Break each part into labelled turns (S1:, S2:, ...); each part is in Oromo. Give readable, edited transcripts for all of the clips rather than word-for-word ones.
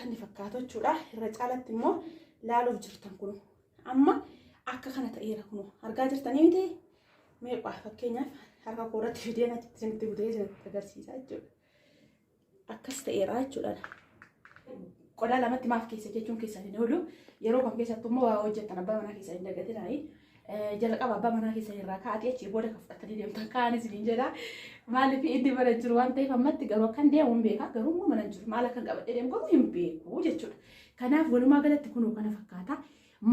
S1: akka inni fakkaatu jechuudha. Irra caalatti immoo laaluuf jirtan kun amma akka kana ta'eera kun argaa jirtanii miti. Meeqaa fakkeenyaaf harka koo irratti fidee natti isinitti butee isinitti agarsiisa jechuudha. Akkas ta'eera jechuudha. Qodaa lamatti maaf keessa jechuun keessan hin oolu. Yeroo kam keessattuu immoo waa hojjettan abbaa manaa keessan hin dagatinaayi. Jalqaba abbaa manaa keessan irraa kaa'atee achii booda kan fudhatanii deemtan kaanis hin jedha. Maaliif inni mana jiru waan ta'eef ammatti garuu akkan deemu hin beeka. Garuu immoo mana jiru maal akkan qabadhee deemu garuu hin beeku jechuudha. Kanaaf walumaa galatti kunoo kana fakkaata.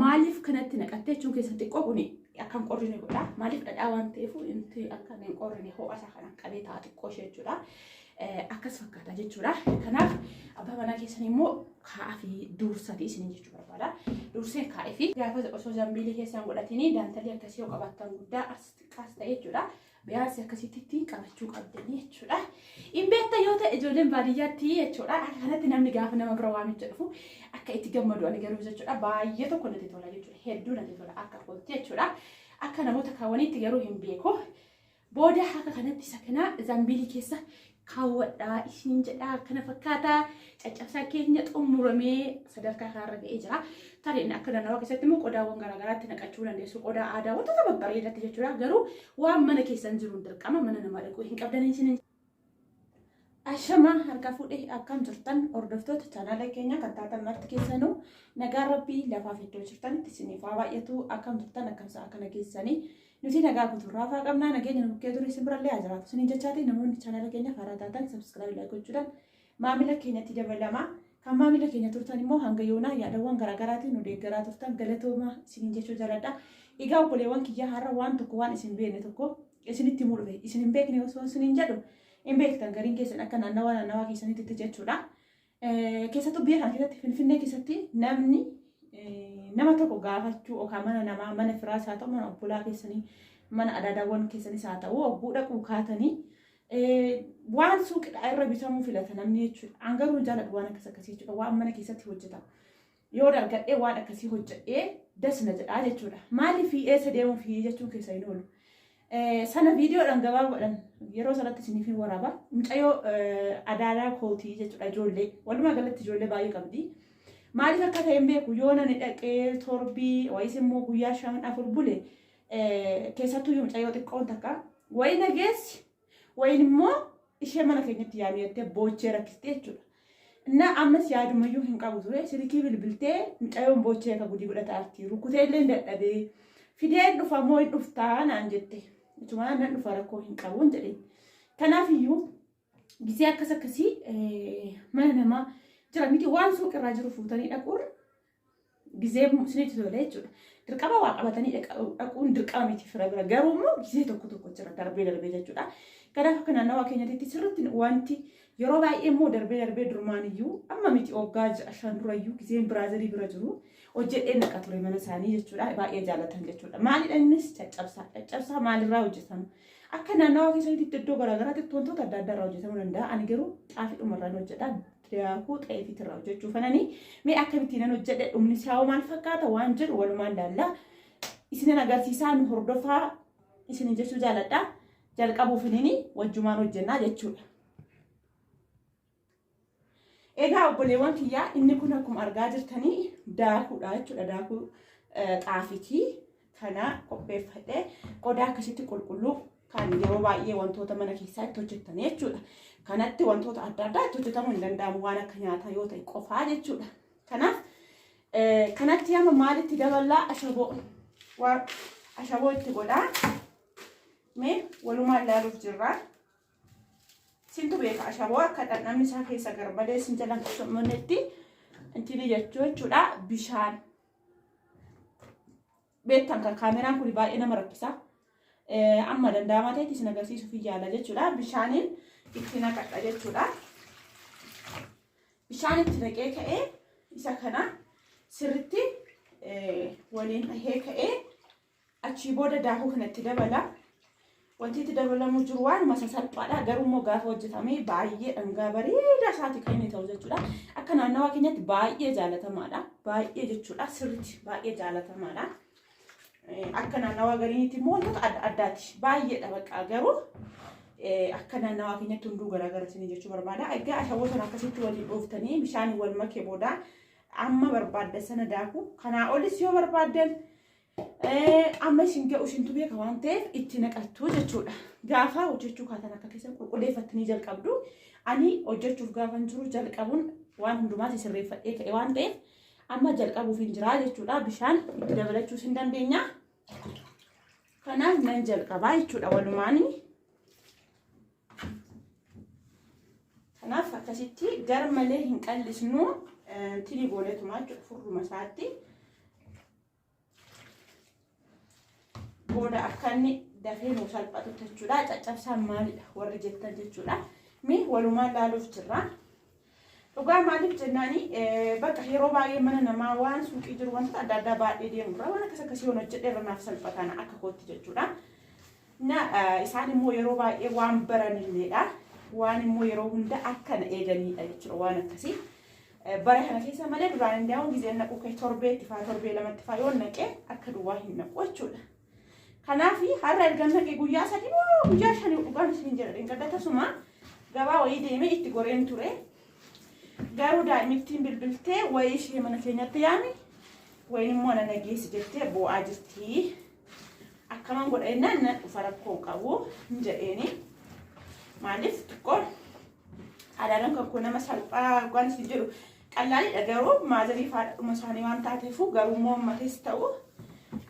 S1: Maaliif kanatti naqattee jechuun keessa xiqqoo kuni akka hin qorrine godha. Maaliif dhadhaa waan ta'eef inti akka hin qorrine ho'a isaa kanaan qabee ta'a xiqqoo ishee jechuudha. Akkas fakkaata jechuudha. Kanaaf abbaa manaa keessan immoo kaa'aa fi duursatii isiniin jechuu barbaada. Dursee kaa'ee fi gaafa osoo zambiilii keessan godhatanii daantalii akkasii yoo qabaattan guddaa as xiqqaas ta'e jechuudha. Biyaansi akkasitti qabachuu qabdanii jechuudha. Hin beektan yoo ta'e ijoolleen baadiyyaatti jechuudha. Akka kanatti namni gaafa nama bira waamicha dhufu akka itti gammadu ani garuu jechuudha. Baay'ee tokko natti tola jechuudha. Hedduu natti tola akka kootti jechuudha. Akka namoota kaawwaniitti garuu hin beeku. Booda akka kanatti isa kana zambiilii keessa kaawwadhaa isiniin jedhaa kana fakkaata. Caccabsaa keenya xumuramee sadarkaa kanarra ga'ee jira. Tarii akka naannawaa keessatti immoo qodaawwan garaagaraatti naqachuu dandeessu. Qodaa aadaa wantoota babbareedatti jechuudha. Garuu waan mana keessan jiruun dirqama mana namaa dhaquu hin qabdanii isiniin. Ashama harka fuudhee akkam jirtan hordoftoota chaanaala keenya kan taatan marti keessanuu nagaan rabbii lafaaf iddoo jirtanitti isiniif haa baay'atu akkam jirtan akkam sa'a kana geessanii nuti nagaa guutuurraa faa qabnaa nageenya nu bukkee ture isin birallee haa jiraatu isiniin jechaati namoonni chaanaala keenya haaraa taatan sabskiraayib laayik gochuudhaan maamila keenyatti dabalama kan maamila keenya turtan immoo hanga yoonaa yaadawwan garaagaraatiin nu deeggaraa turtan galatooma isiniin jechuu jaaladha. Egaa obboleewwan kiyyaa har'a waan tokko waan isin beekne tokko isinitti himuu dhufe isin hin beekne osoo isiniin jedhu hin beektan gariin keessan akka naannawaa naannawaa keessanitti jechuudha. Keessattuu biyya kana keessatti Finfinnee keessatti namni nama tokko gaafachuu yookaan mana namaa mana firaas haa ta'u mana obbolaa keessanii mana adaadaawwan keessanis haa ta'u hogguu dhaquu kaatanii waan suuqidhaa irra bitamuu filata namni jechuudha. An garuu hin jaaladhu waan akkas akkasii jechuudha. Waan mana keessatti hojjetamu. Yoo argadhee waan akkasii hojjedhee das na jedhaa jechuudha. Maaliif eessa deemuuf jechuun keessa hin oolu. Sana viidiyoodhaan gabaabaadhaan yeroo sanatti isiniif hin waraaba. Mucayyoo adaadaa kootii jechuudha ijoollee. Walumaa galatti ijoollee baay'ee qabdi. Maaliif akka ta'e hin beeku yoo nani dhaqee torbii wayis immoo guyyaa 5 4 bule keessattuu yoo mucayyoo xiqqoon takka wayi na geessi wayin immoo ishee mana keenyatti yaamii jettee boochee rakkiste jechuudha. Na ammas yaadumayyuu hin qabu ture silkii bilbiltee mucayyoon boochee akka gudii godhata arti rukutee illee dadhabee fideen dhufa moo hin dhuftaa naan jette. Jechuun nan dhufa rakkoo hin qabuun jedheen. Kanaaf iyyuu gisee akkas akkasii mana namaa jira miti waan suuqirraa jiru fuutanii dhaquurra gizee isinitti tola jechuudha. Dirqama waa qabatanii dhaquun dirqama miti fira bira garuu immoo gizee tokko tokko jira darbee darbee jechuudha. Kanaaf akka naannawaa keenyatti sirriitti wanti yeroo baay'ee immoo darbee darbee durmaan iyyuu amma miti waggaa 6 5 dura iyyuu gizeen biraazarii bira jiru hojjedhee naqa ture mana isaanii jechuudha. Baay'ee jaalatan jechuudha. Maalidha innis caccabsaa caccabsaa maalirraa hojjetama? Akka naannawaa keessanitti iddoo garaagaraatti wantoota adda addaa irraa hojjetamuu danda'a. Ani garuu xaafiidhuma irraan hojjedha. Daakuu xeefiit irraa hojjechuu fanani. Mee akkamitti nan hojjedhe dhumni isaa hoo maal fakkaata waan jedhu walumaan laalla. Isinan agarsiisaa nu hordofaa isinin jechuu jaaladha. Jalqabuuf inni wajjumaan hojjennaa jechuudha. Egaa obboleewwan kiyyaa inni kun akkuma argaa jirtanii daakuudha jechuudha. Daakuu xaafitii kana qopheeffadhee qodaa akkasitti qulqulluu kan yeroo baay'ee wantoota mana keessaa itti hojjettan jechuudha. Kanatti wantoota adda addaa itti hojjetamuu hin danda'amu waan akka nyaataa yoo ta'e qofaa jechuudha. Kanaaf kanatti amma maalitti daballaa ashaboo waan ashaboo itti godhaa mee walumaan ilaaluuf jirra. Sintu beeka ashaboo akka dhandhamni isaa keessa garmalee sin jalan qusumnetti intini jechuu jechuudha bishaan. Beektan kan kaameraan kun baay'ee nama rakkisa. Amma danda'amaa ta'etti isin agarsiisuuf yaala jechuudha. Bishaaniin itti naqadha jechuudha. Bishaan itti naqee ka'ee isa kana sirritti waliin dhahee ka'ee Achii booda daakuu kana itti dabala. Wanti itti dabalamu jiru waanuma sasalphaadha. Garuu immoo gaafa hojjetame baay'ee dhangaa bareedaa isaati kan inni ta'u jechuudha. Akka naannawaa keenyatti baay'ee jaalatamaadha. Baay'ee jechuudha. Sirriitti baay'ee jaalatamaadha. Akka naannawaa gariinitti immoo wantoota adda addaati. Baay'eedha bakka garuu Akka naannawaa keenyatti hunduu garaagara isinii jechuu barbaada. Egaa ashaboo sana akkasitti waliin dhooftanii bishaan wal makee booda amma barbaaddan sana daaku. Kanaa olis yoo barbaaddan amma isin ga'u isintu beeka waan ta'eef itti naqattu jechuudha. Gaafa hojjechuu kaatan akka keessan qulqulleeffattanii jalqabdu. Ani hojjechuuf gaafan jiru jalqabuun waan hundumaas sirreeffadhee ka'e waan ta'eef amma jalqabuuf hin jiraa jechuudha. Bishaan itti dabalachuus hin dandeenya. Kanaaf nan jalqabaa jechuudha walumaani. Kanaaf akkasitti gar malee hin qal'isnu, tini gooneetuma jechuudha furduma isaatti. Booda akka inni dafee nuu salphatutti jechuudha. Caccabsaan maalidha warri jettan jechuudha. Mee walumaan laaluuf jirra. Dhugaa maaliif jennaani, bakka yeroo baay'ee mana namaa waan suuqii jiru wantoota adda addaa baay'ee deemurra waan akkas akkasii yoon hojjedhe irra naaf salphatana akka kootti jechuudha. Na isaan immoo yeroo baay'ee waan baranilleedha. Waan immoo yeroo hunda akka na eeganidha jechuudha waan akkasii. Bara kana keessa malee duraan hin daa'uun gizeen naquu kee torbeetti faa, torbee lamatti faa yoon naqee akka duwwaa hin naqu jechuudha. Kanaaf har'a erga naqee guyyaa 3 moo guyyaa 5 dhugaan isin jedha, dheengadda tasuma gabaa wayii deemee itti goreen ture. Garuu daa'imittiin bilbiltee wayii ishee mana keenyatti yaami wayin immoo na nageessi jettee boo'aa jirti. Akkaman godha jennaan, nan dhufa, rakkoo hin qabu hin jedheeni. Maaliif xiqqoo alaabaan kan koo nama salphaa waan isin jedhu qallaalidha, garuu maazarii faadhuma isaanii waan taateefu, garuu immoo ammates ta'u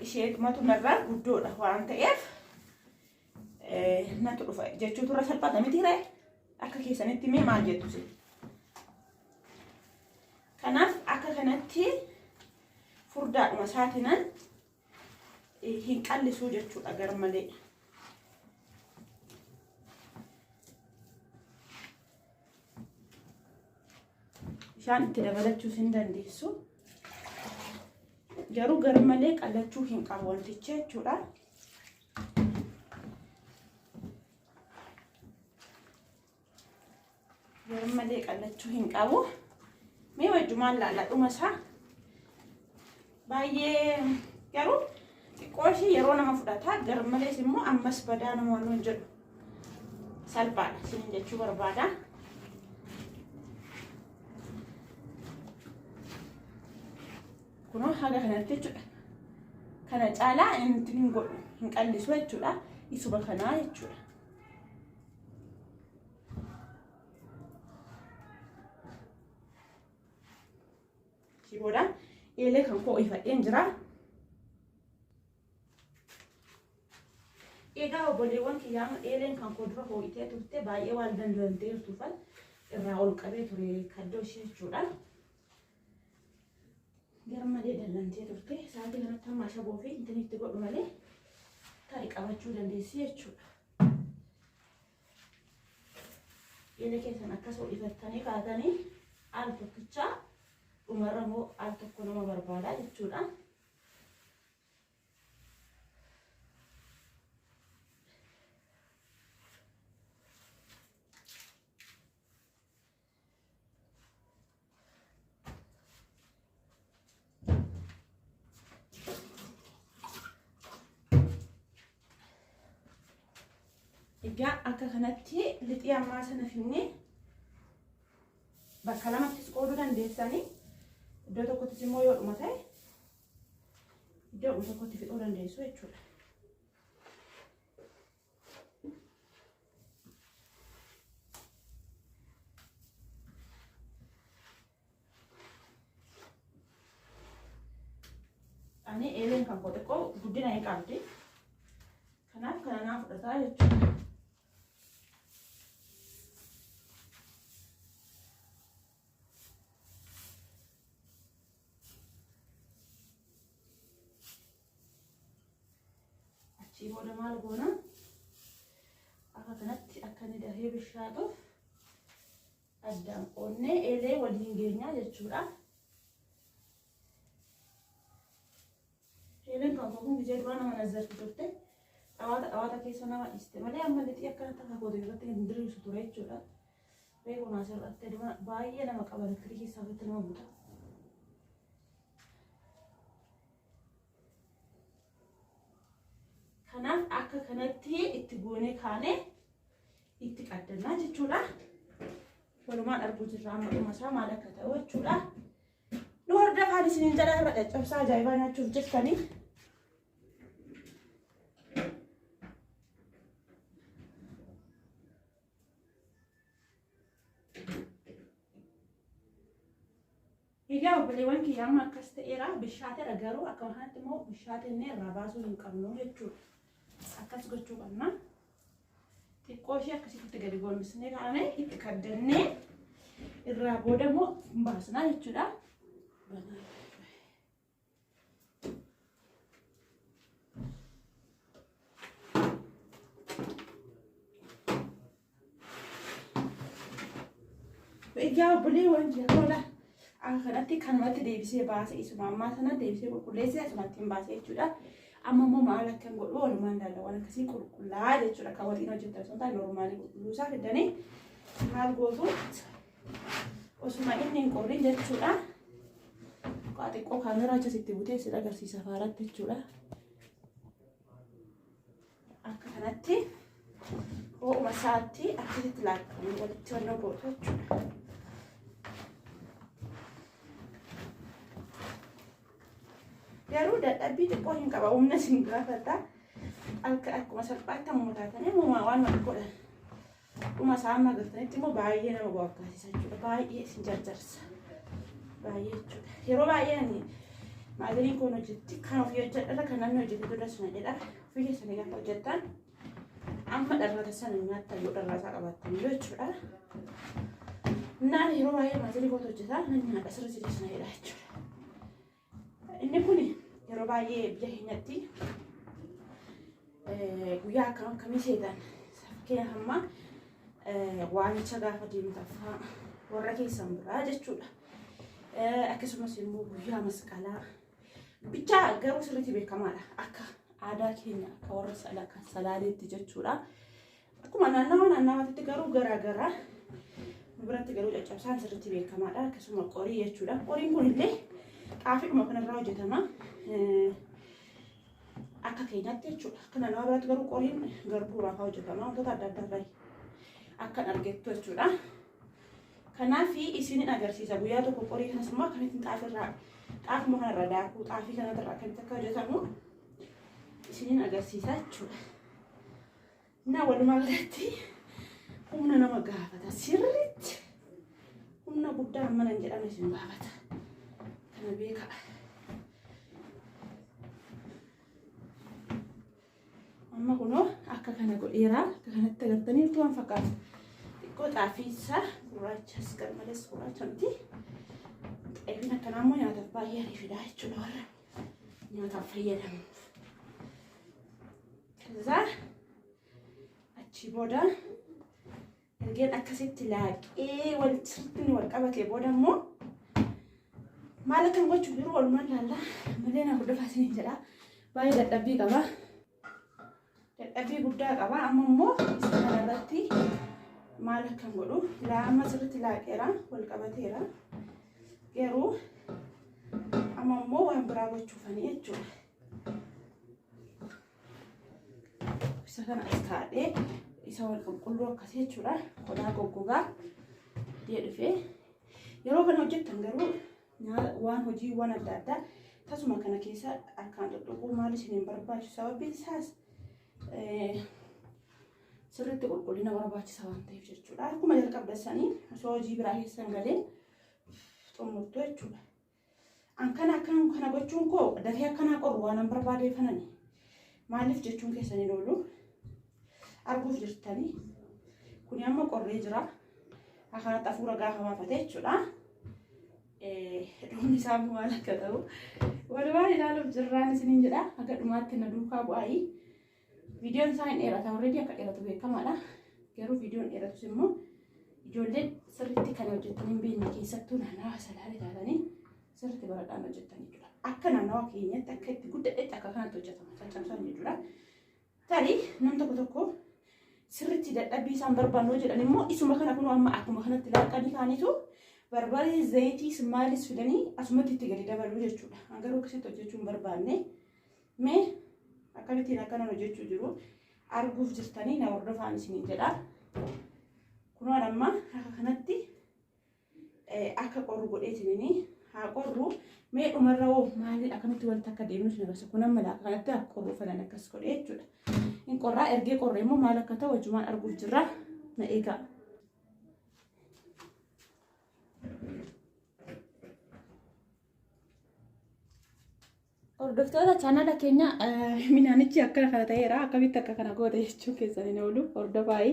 S1: isheetumatu narraa guddoodha waan ta'eef natu dhufa jechuutu irra salphata miti ree? Akka keessanitti mee maal jettu isin? Kanaaf akka kanatti furdaadhuma isaatiinan hin qallisuu jechuudha gar malee. Bishaan itti dabalachuus hin dandeessu. Garuu gar malee qallachuu hin qabu wantichi jechuudha. Gar malee qallachuu hin qabu. Mee wajjumaan laalla dhuma isaa. Baay'ee garuu xiqqoo ishee yeroo nama fudhata, gar malees immoo ammas badaa nama waan hin jedhu. Salphaadha isiniin jechuu barbaada. Kunoo haga kanatti jechuudha. Kana caalaa inni hin godhu, hin qallisu jechuudha. Isuma kanaa jechuudha. Achii booda eelee kan koo ifadheen jira. Egaa obboleewwan kiyyaa, eeleen kan koo dura hoo'itee turte, baay'ee waan danda'amtee jirtuufan irraa ol qabee ture kaddoo ishee jechuudha. Garmalee dallantee turte, sa'aatii kanatti hamma ashaboo fi intin itti godhu malee tarii qabachuu dandeessi jechuudha. Eelee keessan akkas ho'ifattanii kaatanii al tokkichaa, dhumarra immoo al tokko nama barbaada jechuudha. Egaa akka kanatti lixii ammaa sana finnee bakka lamattis qooduu dandeessanii, iddoo tokkottis immoo yoo dhuma ta'e iddoo tokkotti fixuu dandeessu jechuudha. Ani eeleen kan koo xiqqoo guddina hin qabdi. Kanaaf kana naa fudhataa jechuudha. Achii booda maal goona? Akka kanatti akka inni dafee bishaatuuf addaan qoonnee eelee waliin geenyaa jechuudha. Eeleen kan kun gizee duraa nama nazzarti turte. Dhawaata dhawaata keessa nama dhiiste malee amma lixii akkanatti akka kootu irratti hin diriirsu ture jechuudha. Reefu naasirratti baay'ee nama qaba, elektirikii keessaa ofitti nama buta. Kanaaf akka kanatti itti goonee kaanee Itti qaddannaa jechuudha. Walumaan arguu jirra amma dhuma isaa maal akka ta'u jechuudha. Nu hordofaan isiniin jedha irra caccabsaa ajaa'ibaa nyaachuuf jirtanii. Egaa obboleewwan kiyya amma akkas ta'eera bishaateera garuu akka kanatti immoo bishaatennee irraa baasuu hin qabnu jechuudha. Akkas gochuu qabna. Xiqqoo ishee akkasitti gadi gombisnee kaanee itti kaddannee irraa booda immoo baasnaa jechuudha. Egaa obboleewwan jechuudha. Akka kanatti kanumatti deebisee baase isuma ammaa sana deebisee qulqulleessee asumatti hin baase jechuudha. Amma immoo maal akka hin godhu walumaan ilaalla waan akkasii qulqullaa jechuudha. Kan waliin hojjetan osoo hin taane noormaalii qulqulluu isaa fidanii maal gootu osuma inni hin qorrin jechuudha. Waa xiqqoo kaameraa achasitti butee si agarsiisa faaratti jechuudha. Akka kanatti ho'uma isaatti akkasitti laaqqanii walitti wannoo gootu jechuudha. Garuu dadhabbii xiqqoo hin qaba humna isin gaafata. Akka akkuma salphaatti ammuma taatanii ammuma waan wal godhan. Dhuma isaa amma agartanitti immoo baay'ee nama bohaarsiisa jechuudha. Baay'ee isin jarjarsa. Baay'ee jechuudha. Yeroo baay'ee ani maazariin koon hojjetti kan ofii hojjedharra kan namni hojjete dura sana jedha. Ofii keessanii gaafa hojjettan amma dharrata sana nyaattan yoo dharraasaa qabaattan jechuudha. Naan yeroo baay'ee maazarii kootu hojjeta nan nyaadha sirriitti sana jedha jechuudha. Inni kun yeroo baay'ee biyya keenyatti guyyaa akkam akkamii seetan fakkeenyaaf amma waamicha gaafa deemtaffaa warra keessan biraa jechuudha. Akkasumas immoo guyyaa masqalaa bichaa garuu sirriitti beekamaadha akka aadaa keenya akka warra salaaleetti jechuudha. Akkuma naannawa naannawaatti garuu garaa garaa nu biratti garuu caccabsaan sirriitti beekamaadha. Akkasuma qorii jechuudha. Qoriin kun illee xaafiidhuma kanarraa hojjetama. Akka keenyaatti jechuudha. Akka naannawa biraatti garuu qoriin garbuurraa fa'aa hojjetama. Wantoota adda addaa irraa akkan argettu jechuudha. Kanaaf isinin agarsiisa guyyaa tokko qorii kanas immoo akkamittiin xaafirraa xaafuma kanarraa daakuu xaafii kanarraa akkamitti akka hojjetamu isinin agarsiisa jechuudha. Na walumaa galatti humna nama gaafata sirriitti humna guddaa amma nan jedhamne isin gaafata. Kana beekaa. Amma kunoo akka kana godheera. Akka kanatti agartaniirtu waan fakkaatu. Xiqqoo xaafii isaa gurraachas garmalees gurraacha miti. Xaafiin akkanaa immoo nyaataaf baay'ee ariifidha jechuudha warra nyaataaf fayyadamuuf. Kaza achii booda ergeen akkasitti laaqee wal sirriitti wal qabatee booda immoo maal akkan gochuuf jiru walumaan laallaa malee na hordofaa isiniin jedha. Baay'ee dadhabbii qaba. Dadhabbii guddaa qaba. Amma immoo isa kanarratti maal akkan godhu amma sirriitti laaqeera wal qabateera. Garuu amma immoo waan biraa gochuufanii jechuudha. Isa kana as kaa'ee isa wal qulqulluu akkasii jechuudha. Qodaa goggogaa fidee dhufee yeroo kana hojjettan garuu waan hojiiwwan adda addaa tasuma kana keessa akkaan tuttuquu maal isin hin barbaachisu sababiin isaas sirriitti qulqullina barbaachisa waan ta'eef jechuudha. Akkuma jalqabdasanii osoo hojii biraa keessa hin galeen xumurtu jechuudha. An kana akkan kana gochuun koo dafee akkanaa qoru waan an barbaadeeffanani. Maaliif jechuun keessan hin oolu. Arguuf jirtanii. Kuni amma qorree jira. Akkanatti hafuura gaafa baafate jechuudha. Dhumni isaa maal akka ta'u walumaan ilaaluuf jirraan isiniin jedha. Haga dhumaatti na duukaa bu'aayi. Viidiyoon isaa hin dheerata already akka dheeratu beekamaadha. Garuu viidiyoon dheeratus immoo ijoolleen sirriitti kan hojjetan hin beekne keessattuu naannawa salaalee taatanii sirriitti baradhaan hojjetan jechuudha. Akka naannawa keenyatti akka itti guddadhetti akka kanatti hojjetama caccabsaan jechuudha. Tarii nam tokko tokko sirriitti dadhabbii isaan barbaannu jedhan immoo isuma kana kunoo amma akkuma kanatti laaqanii kaanitu barbaree zayitiis maalis fidanii asumatti itti gadi dabaluu jechuudha. Garuu akkasitti hojjechuu hin barbaanne. Mee akkamittiin akkanan hojjechuu jiru arguuf jirtanii na hordofaan isiniin jedha. Kunoon amma akka kanatti akka qorru godheetinini haa qorru. Mee dhumarra hoo maaliin akkamitti walitti akka deemnu isin agarsiisa. Kun amma akka kanatti akka qorru falan akkas godhee jechuudha. In qorraa ergee qorre immoo maal akka ta'u wajjumaan arguuf jirra. Na eegaa. Hordoftoota chaanala keenya minaanichi akkana kana ta'eera akkamitti akka kana goote jechuun keessan hin oolu hordofaayi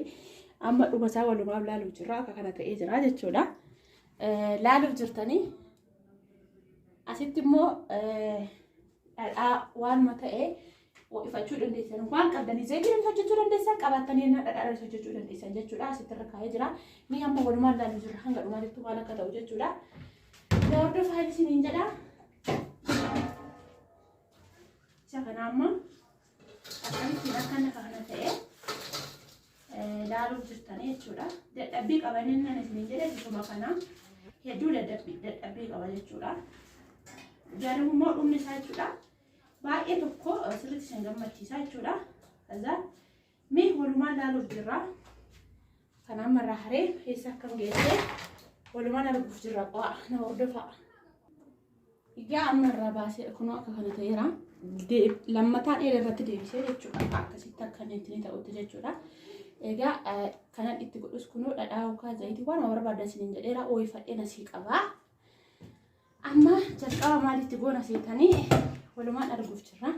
S1: amma dhuma isaa walumaaf laaluuf jirra akka kana ta'ee jira jechuudha. Laaluuf jirtanii asitti immoo dhadhaa waanuma ta'e ho'ifachuu dandeessan waan qabdanii zayitiin hojjechuu dandeessan qabaattanii dhadhaa hojjechuu dandeessan jechuudha asitti irra kaa'ee jira. Ni amma walumaan laaluuf jirra hanga dhumaatti maal akka ta'u jechuudha. Hordofaa isiniin jedha. Isa kana amma akkamittiin akka inni kana ta'e laaluuf jirtanii jechuudha. Dadhabbii qabaniin nan isiniin jedhe bifuma kana hedduu dadhabbii qaba jechuudha. Garuu immoo dhumni isaa jechuudha baay'ee tokko sirriitti isin gammachiisa jechuudha. Kaza mee walumaan laaluuf jirra. Kana amma irraa haree eessa akkam geesse walumaan arguuf jirra qo'a na hordofaa. Egaa amma irraa baasee kunoo akka kana ta'eera. Lammataan eela irratti deebisee jechuudha. Akkasitti akka inni itti ta'utti jechuudha. Egaa kanan itti godhus kunoo dhadhaa yookaan zayitii waan barbaadan isiniin jedheera ooyifadhee nasii qabaa. Amma jalqaba maalitti goona seetanii walumaan arguuf jirra.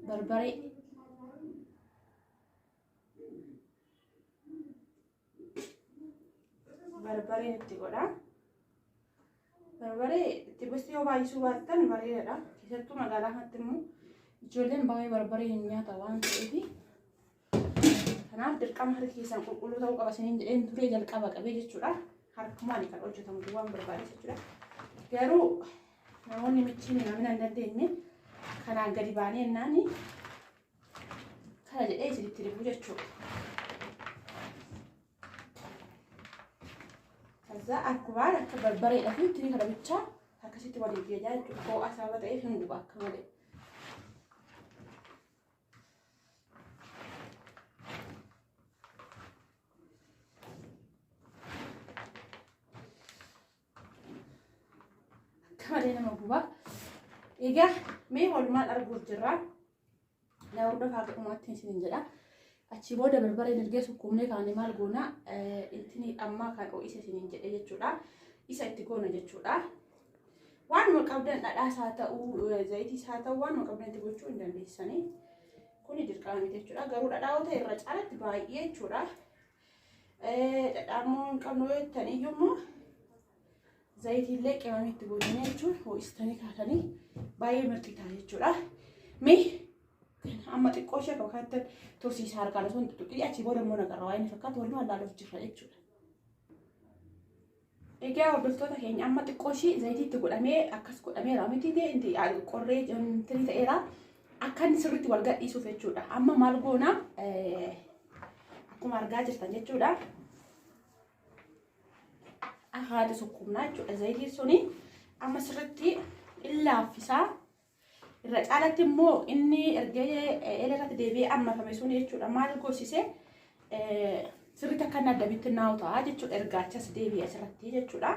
S1: Barbaree. Barbareen itti godha. Barbaree itti gosti yoo baay'isuu baattan bareedaadha. Keessattuu magaalaa kanatti immoo ijoolleen baay'ee barbaree hin nyaata waan ta'eef. Kanaaf dirqama harki keessan qulqulluu ta'uu qaba isiniin jedheen turee jalqaba qabee jechuudha. Harkumaan kan hojjetamu waan barbaades jechuudha. Garuu namoonni michiin namni hin dandeenye kanaan gadi baanee jennaan kana jedhee isinitti dibuu jechuudha. Kaza akkumaan akka barbareedha fi tirii kana bichaa akkasitti waliin geejaa jechuudha. Ho'a sababa ta'eef hin guba akka malee. Akka malee nama guba. Egaa mee walumaan arguuf jirra. Na hordofaa akka dhumaatti isiniin jedha. Achii booda barbareen ergee sukkuumnee kaane maal goona ittiin ammaa kan ho'ise isiniin jedhe jechuudha. Isa itti goona jechuudha. Waanuma qabdan dhadhaas haa ta'u zayitiis haa ta'u waanuma qabdan itti gochuu hin dandeessanii. Kuni dirqama miti jechuudha. Garuu dhadhaa yoo ta'e irra caalatti baay'ee jechuudha. Dhadhaa immoo hin qabnu yoo jettan iyyuu immoo zayitiillee qimamii itti gootanii jechuun ho'istanii kaatanii baay'ee mirxii ta'a jechuudha. Mee amma xiqqoo ishee akka kanatti tursiisaa harkaan osoo hin tuttuqin achii booda immoo naqarra waa inni fakkaatu walumaa ilaaluuf jirra jechuudha. Egaa hordoftoota keenya amma xiqqoo ishee zayitii itti godhamee akkas godhameera miti ta'e qorree tirii ta'eera akka inni sirriitti wal gadhiisuuf jechuudha. Amma maal goona akkuma argaa jirtan jechuudha. Haati sukkuumnaa jechuudha. Zayitiin suni amma sirriitti in laaffisaa. Irra caalatti immoo inni ergee eela irratti deebi'ee ammafame sun jechuudha. Maal goosise sirriitti akka inni adda bittinnaa'u ta'a jechuudha. Ergaachas deebi'e asirratti jechuudha.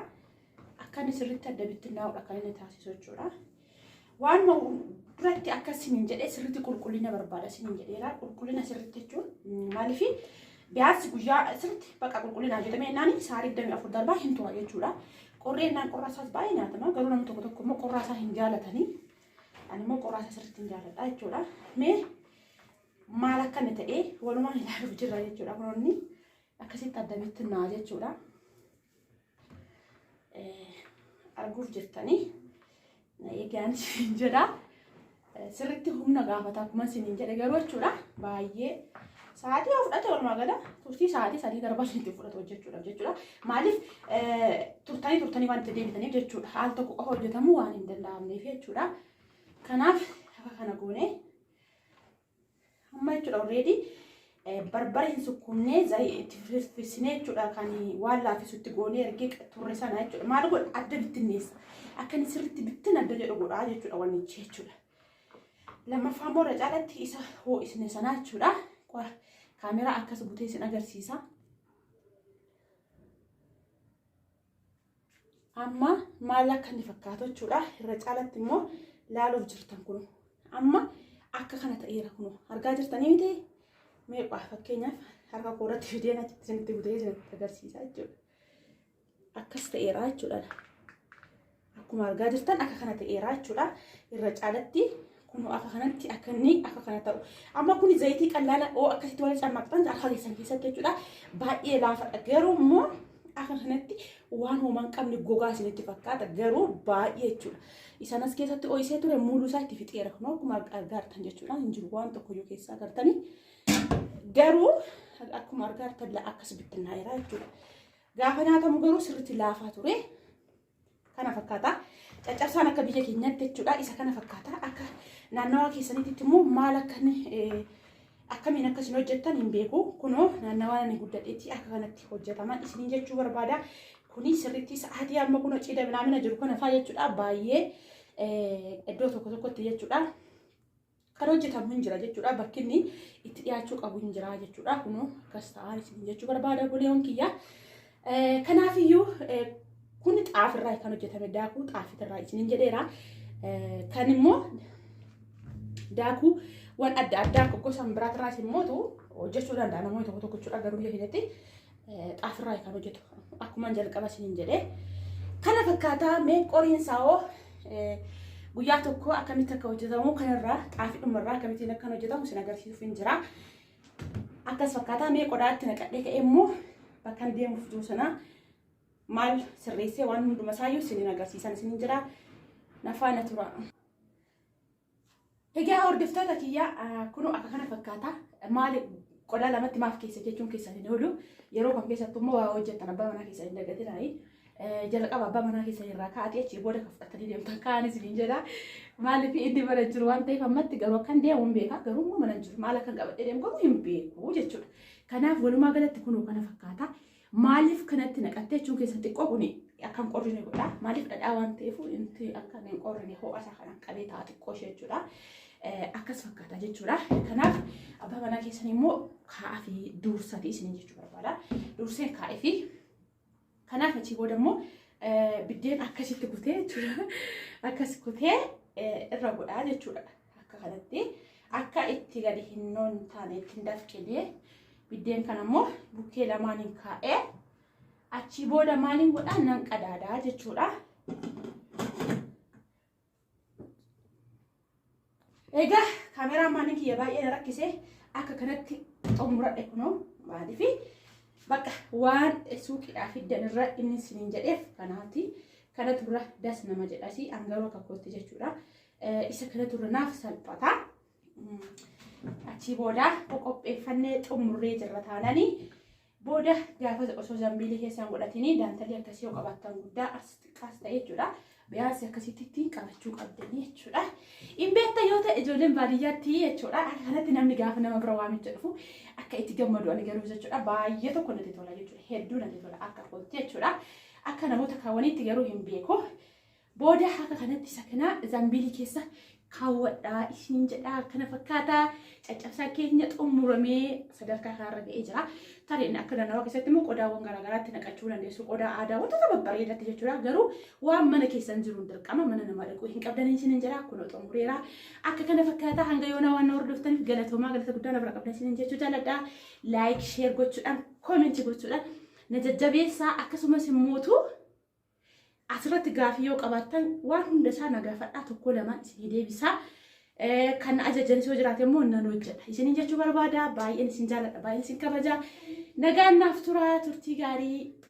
S1: Akka inni sirriitti adda bittinnaa'udha kan inni taasisu jechuudha. Waan duratti akka isiniin jedhee sirriitti qulqullina barbaada isiniin jedheera. Qulqullina sirriitti jechuun maaliif biyaansi guyyaa sirriitti bakka qulqullina hojjetamee jennaan sa'a 24 darbaa hin tura jechuudha. Qorree jennaan qorraa isaas baay'ee nyaatama. Garuu namni tokko tokko immoo qorraa isaa hin jaalatanii. Ani immoo qorraa isaa sirriitti hin jaaladha jechuudha. Mee maal akka inni ta'e walumaan ilaaluuf jirra jechuudha. Kunoonni akkasitti adda bittinnaa jechuudha. Arguuf jirtanii na eegaan isin jedha. Sirriitti humna gaafata akkuma isiniin jedhe garuu jechuudha. Baay'ee sa'aatii yoo fudhate walumaa gala turtii sa'aatii 3 darbaa isinitti fudhatu hojjechuudhaaf jechuudha. Maaliif turtanii turtanii waan itti deebitaniif jechuudha. Haal tokko qofa hojjetamuu waan hin danda'amneef jechuudha. Kanaaf akka kana goone amma jechuudha already barbare hin sukkuumnee itti firfirsinee jechuudha kan waan laaffisutti goonee ergee turre sana jechuudha. Maal godha adda bittinneessa. Akka inni sirriitti bittin adda jedhu godha jechuudha wannichi jechuudha. Lammaffaa immoo irra caalatti isa ho'isne sanaa jechuudha. Kaameraa akkas butee isin agarsiisa. Amma maal akka inni fakkaatu jechuudha. Irra caalatti immoo laaluuf jirtan kun. Amma akka kana ta'eera kun. Argaa jirtanii miti? Meeqaa fakkeenyaaf harka koo irratti fideen achitti isinitti butee isinitti agarsiisa jechuudha. Akkas ta'eera jechuudha. Akkuma argaa jirtan akka kana ta'eera jechuudha. Irra caalatti kun akka kanatti akka inni akka kana ta'u. Amma kun zayitii qallaala oo akkasitti wal cammaqxan harka keessan keessatti jechuudha. Baay'ee laafadha. Garuu immoo akka kanatti waan homaa hin qabne gogaa isinitti fakkaata. Garuu baay'ee jechuudha. Isaan as keessatti ho'isee ture muuluu isaa itti fixeera. Kunoo akkuma argaa jirtan jechuudha. Hin jiru waan tokkoyyuu keessaa agartanii. Garuu akkuma argaa jirtan akkas bittinnaa'eera jechuudha. Gaafa nyaatamu garuu sirriitti laafaa ture. Kana fakkaata. Caccabsaan akka biyya keenyaatti jechuudha. Isa kana fakkaata. Akka naannawaa keessaniitti immoo maal akka inni akkamiin akka isin hojjettan hin beeku. Kunoo naannawaa ani guddadheetti akka kanatti hojjetaman isiniin jechuu barbaada. Kuni sirriitti sa'aatii amma kunoo cidha minaamina jiru kana fa'aa jechuudha. Baay'ee iddoo tokko tokkotti jechuudha. Kan hojjetamu hin jira jechuudha. Bakki inni itti dhiyaachuu qabu hin jira jechuudha. Kunoo akkas ta'an isin jechuu barbaada buleewwan kiyya. Kanaafiyyuu kun xaafirraa kan hojjetame daakuu xaafitirraa isiniin jedheera. Kan immoo daakuu waan adda addaa gosa biraatirraas immootu hojjechuu danda'a namoonni tokko tokko jechuudha. Garuu biyya keenyatti xaafirraa kan hojjetu akkuma jalqaba isiniin jedhee. Kana fakkaataa mee qoriinsaa hoo guyyaa tokko akkamitti akka hojjetamu kanarraa xaafidhumarraa akkamittiin akka hojjetamu isin agarsiisuuf hin jira. Akkas fakkaataa mee qodaatti naqadhee ka'ee immoo bakka deemuuf jiru sana maal sirreessee waan hunduma isaayyuu isiniin agarsiisan isiniin jira. Na faana tura. Egaa hordoftoota kiyya kunoo akka kana fakkaata. Maali qodaa lamatti maaf keessa jechuun keessan hin oolu. Yeroo kam keessattuu immoo waa hojjettan abbaa manaa keessan hin dagatinaayi. Jalqaba abbaa manaa keessan irraa kaa'atee achii booda kan fudhatanii deemtan ka'an isiniin jedha. Maaliif inni mana jiru waan ta'eef ammatti garuu akkan deemu hin beeka. Garuu immoo mana jiru maal akkan qabadhee deemu garuu hin beeku jechuudha. Kanaaf walumaa galatti kunoo kana fakkaata. Maaliif kanatti naqattee jechuun keessa xiqqoo kuni akka hin qorrine godha. Maaliif dhadhaa waan ta'eef inti akka hin qorrine ho'a isaa kanaan qabee ta'a xiqqoo ishee jechuudha. Akkas fakkaata jechuudha. Kanaaf abbaa manaa keessan immoo kaa'aa fi dursati isiniin jechuu barbaada. Dursee kaa'ee fi kanaaf achii booda immoo biddeen akkasitti kutee jechuudha. Akkas kutee irra godhaa jechuudha. Akka kanatti akka itti gadi hin taane itti hin dafqine biddeen kana immoo bukkee lamaaniin kaa'ee achii booda maaliin godhaa nan qadaadaa jechuudha. Egaa kaameraa maaliin kiyya baay'ee na rakkise akka kanatti xumuradhe kunoo maaliifi bakka waan suuqiidhaa fiddan irra inni isiniin jedheef kanaati. Kanatu irra das nama jedhasi angaroo akka kootti jechuudha. Isa kanatu irra naaf salphata. Achii booda qopheeffannee xumurree jirra taananii booda gaafa osoo zambiilii keessaan godhatinii daantalii akkasii yoo qabaattan guddaa as xiqqaas ta'e jechuudha. Biyaansi akkasitti ittiin qabachuu qabdanii jechuudha. Hin beekta yoo ta'e ijoolleen baadiyyaatti jechuudha. Akka kanatti namni gaafa nama bira waamicha dhufu akka itti gammadu ani garuu jechuudha. Baay'ee tokko natti tola jechuudha. Hedduu natti tola akka kootti jechuudha. Akka namoota kaawwaniitti garuu hin beeku. Booda akka kanatti isa kana zambiilii keessa kaawwadhaa isiniin jedhaa kana fakkaata caccabsaa keenya xumuramee sadarkaa kanarra ga'ee jira. Tarii akka naannawaa keessatti immoo qodaawwan garaagaraatti naqachuu dandeessu. Qodaa aadaa wantoota babbareedatti jechuudha. Garuu waan mana keessan jiruun dirqama mana namaa dhaquu hin qabdanii isiniin jedha. Kunoo xumureera. Akka kana fakkaata hanga yoonaa waan na hordoftaniif galatoomaa galata guddaa na bira qabdan isiniin jechuu jaalladha. Like, share gochuudhaan, comment gochuudhaan na jajjabeessaa akkasumas immootu asirratti gaafii yoo qabaattan waan hunda isaa na gaafadhaa tokko lamaan isinii deebisaa. Kan na ajajanis yoo jiraate immoo nan hojjedha. Isiniin jechuu barbaada. Baay'een isin jaalladha. Baay'een isin kabaja. Nagaan naaf tura. Turtii gaarii.